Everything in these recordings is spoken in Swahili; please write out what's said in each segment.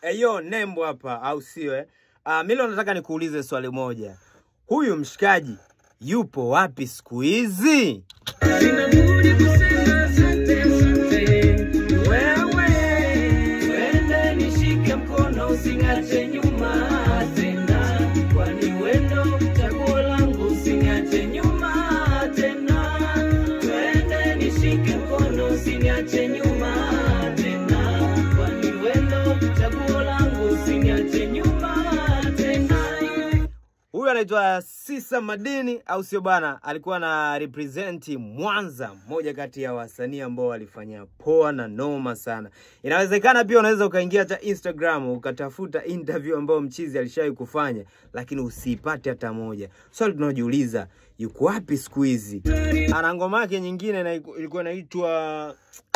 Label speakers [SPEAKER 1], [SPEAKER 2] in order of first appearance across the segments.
[SPEAKER 1] Eyo, Nembo hapa, au sio eh? Mimi leo nataka nikuulize swali moja. Huyu mshikaji yupo wapi siku hizi?
[SPEAKER 2] Sina budi kusema asante, asante wewe, twende nishike mkono usiniache nyuma tena, kwani wendo chaguo langu usiniache nyuma tena, twende nishike mkono usiniache nyuma tena, kwani wendo chaguo langu usiniache nyuma tena.
[SPEAKER 1] Huyu anaitwa Sisa Madini, au sio bana? Alikuwa na represent Mwanza, mmoja kati ya wasanii ambao walifanya poa na noma sana. Inawezekana pia unaweza ukaingia hata Instagram ukatafuta interview ambayo mchizi alishawahi kufanya, lakini usipate hata moja. Swali tunaojiuliza, yuko wapi siku hizi? Ana ngoma yake nyingine na ilikuwa inaitwa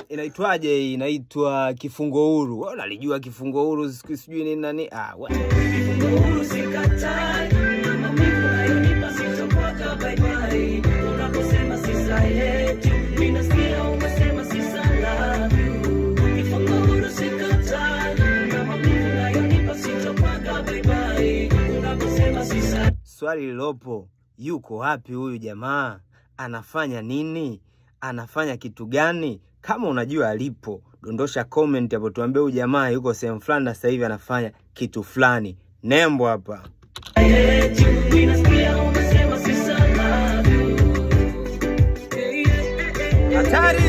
[SPEAKER 1] inaitwaje hii? Inaitwa Kifungo Huru. Wewe unalijua Kifungo Huru sijui nini nani? Ah, we.
[SPEAKER 2] Kifungo huru sikatai, na maumivu nayonipa sitokuacha bye bye. Unaposema sisa hate you, mimi nasikia umesema sisa love you. Kifungo huru sikatai, na maumivu nayonipa sitokuacha bye bye. Unaposema sisa
[SPEAKER 1] Swali lilopo, yuko wapi huyu jamaa? Anafanya nini? Anafanya kitu gani? Kama unajua alipo, dondosha comment hapo, tuambie huyu jamaa yuko sehemu fulani na sasa hivi anafanya kitu fulani. Nembo hapa.
[SPEAKER 2] hate you, mimi nasikia umesema sisa love you.
[SPEAKER 1] Hatari!